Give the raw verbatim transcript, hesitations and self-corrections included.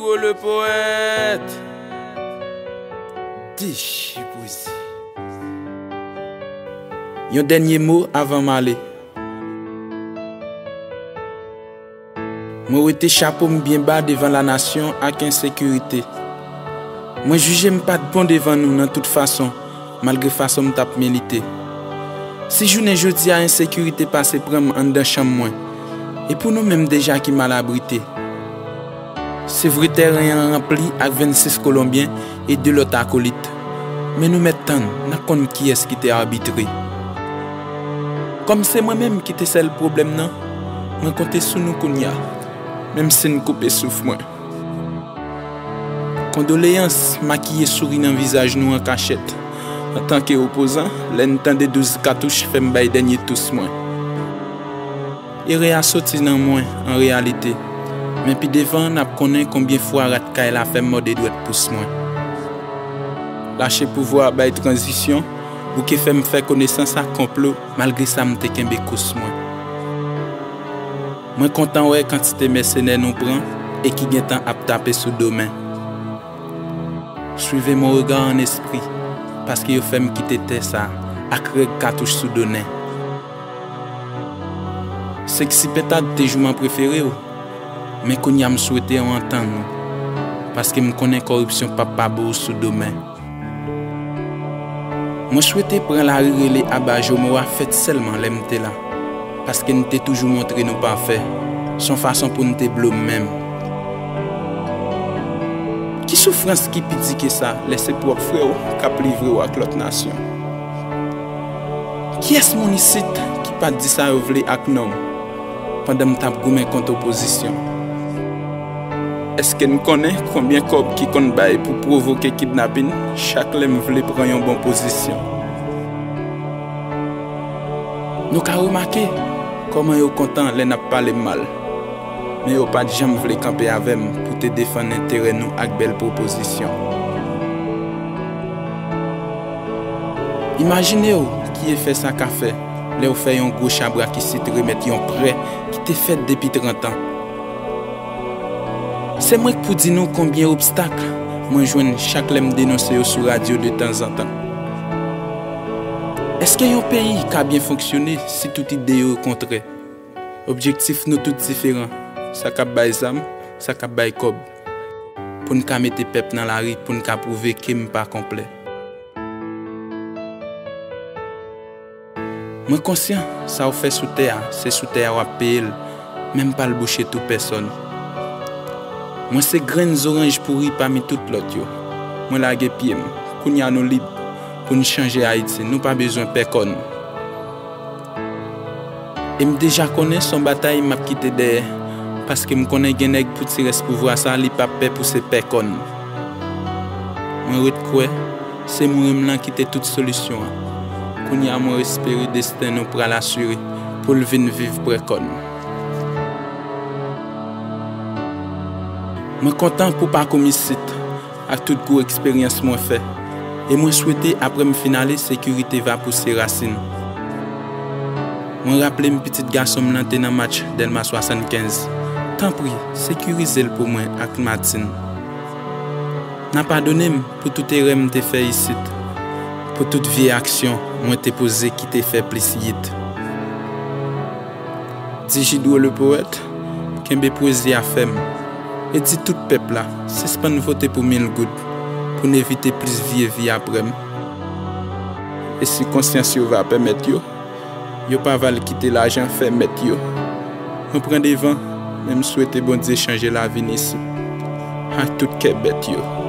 Pour le poète. Déchipozi. Yon dènye mo avan m ale. Mwen wete chapo m byen ba devan lanasyon ak ensekirite. Mwen jije m pa t bon devan nou nan tout fason, malgre fason m t ap milite. Si jounen jodi a ensekirite pase pran m anndan chanm mwen, e pou nou menm deja ki mal abrite. Se vre tèren an ranpli ak vennsis Kolonbyen e de lòt akolit. Men nou mèt tann, n ap konn kiyès ki te abitre. Kòm se mwen menm ki te sèl pwoblèm nan, mwen konte sou nou kounye a, menm si n koupe souf mwen. Kondoleyans makiye souri nan vizaj nou an kachèt. Antanke opozan, lè n tande douz katouch fè m bay dènye tous mwen. Erè a soti nan mwen, an reyalite. Men pi devan, n ap konnen konbyen fwa rat kay la fè m mòde dwèt pous mwen. Lache pouvwa a bay tranzisyon, bouke fè m fè konesans ak konplo, malgre sa m te kenbe kous mwen. Mwen kontan wè kantite mèsenè nou pran e ki gentan ap tape sou do men. Suivez mon regard en esprit, paske yo fè m kite tè sa ak règ katouch sou do nen. Sexy Pentad te jouman prefere w, men kounye a m swete w antann ou, paske m konnen kòripsyon p ap pa bo w sou do men. Mwen swete pran lari rele aba Jomo a fèt sèlman lè m te la, paske n te toujou montre nou pafè, s on fason pou n te blo m menm. Ki soufrans ki pi di ke sa lè se pwòp frè w k ap livre w ak lòt nasyon? Kiyès moun isit ki pa t di sa yo vle ak non m pandan m t ap goumen kont opozisyon? Èske n konnen konbyen kòb ki konn bay pou pwovoke kidnapin chak lè m vle pran yon bon pozisyon? Nou ka remake kòman yo kontan lè n ap pale m mal, men yo pa t janm vle kanpe avè m pou te defann enterè nou ak bèl pwopozisyon. Imajine w ki efè sa ka fè lè w fè yon gwo chabrak isit remèt yon prè ki te fèt depi trant an. Se mwen k pou di nou konbyen obstak mwen jwenn chak lè m denonse yo sou radyo detanzantan. Èske yon peyi ka byen fonksyone si tout ide yo kontrè? Objektif nou tout diferan, sa k ap bay zam, sa k ap bay kòb, pou n ka mete pèp nan lari, pou n ka pwouve ke m pa konplè. Mwen konsyan sa w fè sou tè a, se sou tè a w ap peye l, men m pa l bouche tou pèsòn. Mwen se grenn zoranj pouri pami tout lòt yo. Mwen lage pye m. Kounye a nou lib pou n chanje Ayiti. Nou pa bezwen pè kòn. E m deja konnen s on batay m ap kite dèyè, paske m konnen gen nèg pou ti rès pouvwa sa, li p ap pè pou se pè kòn. Mwen ret kwè se mouri m lan ki te tout solisyon an. Kounye a mwen espere desten nou pral asire pou l vin viv prè kòn. Mwen kontan pou pakou m isit ak tout gwo eksperyans mwen fè, e mwen swete apre m fin ale sekirite va pouse rasin. Mwen raple m pitit gason m lan te nan match Dèlma swasannkenz. Tanpri, sekirize l pou mwen ak Martine. N a padone m pou tout erè m te fè isit, pou tout vye aksyon mwen te poze ki te fè plis yit. Digidro le poète, kenbe pwezi a fèm e di tout pèp la sispann vote pou mil goud pou n evite plis vye vi apre m. E si konsyans yo va pèmèt yo, yo pa va l kite lajan fè mèt yo. Mwen pran devan, men m swete Bondye chanje lavi n isit ak tout kè bèt yo.